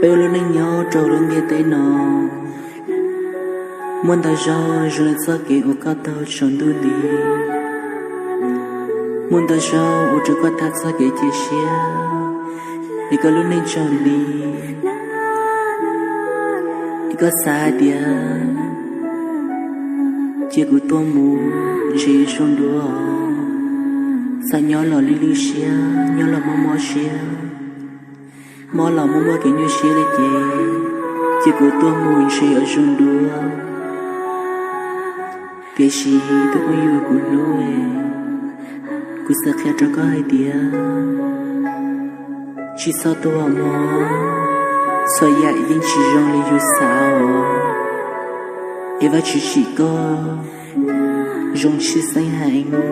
Peb ua lub neej nyob rau lub ntiaj teb no, muaj ntau zaug zoo li txoj kev uas koj taug saum ntuj nti, muaj ntau zaug ua rau koj tag txoj kev cia siab, es koj lub neej tsaug nti, es koj xav hais tias cia kuv tuaj mus ntshe zoo dua, xav nyob los lwj lwj siab, nyob los mob mob siab, mob los muaj muaj kev nyuaj siab li ces, cia kuv tuaj mus ntshe yuav zoo dua. Tiam sis tus phooj ywg kuv hlub, kuv xav qhia rau koj hais tias tsis txhob tuag mog, txhua yam yeej tsis zoo li yus xav os. Es Vajtswv tsim koj zoo tshwj xeeb heev.